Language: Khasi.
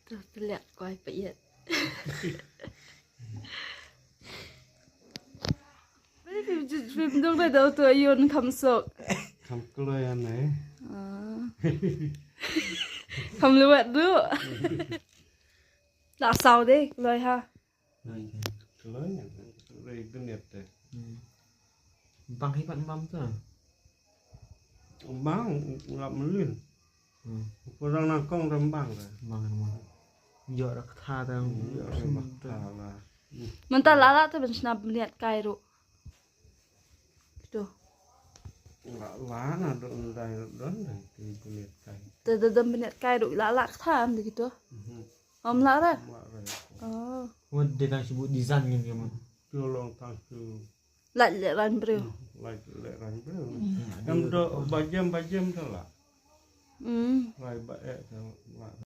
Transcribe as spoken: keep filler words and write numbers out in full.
Tu tu liak koi pa iet. Phim dong da dau tu ayun kham sok. Kham kloi anai. Kham luat du. La sau de kloi ha. Kloi anai. Bang hi pat bam tu. Bang ngap melin. Kurang nangkong dan bang dah. Bang bang. Yo rak tha dan. Yo rak tha lah. Mynta la la te ban shna bniat kai ru. Kitu. La la na don dai don dai ki bniat kai. Te te don bniat kai ru la la tha am de kitu. Am la ra. Am la ra. Oh. Wat de dang sibuk design ngin ngin. Tu long tang tu. Lait leh rang briew. Lait leh rang briew. Em do bajem bajem da la. Hmm. Lai ba eh da la.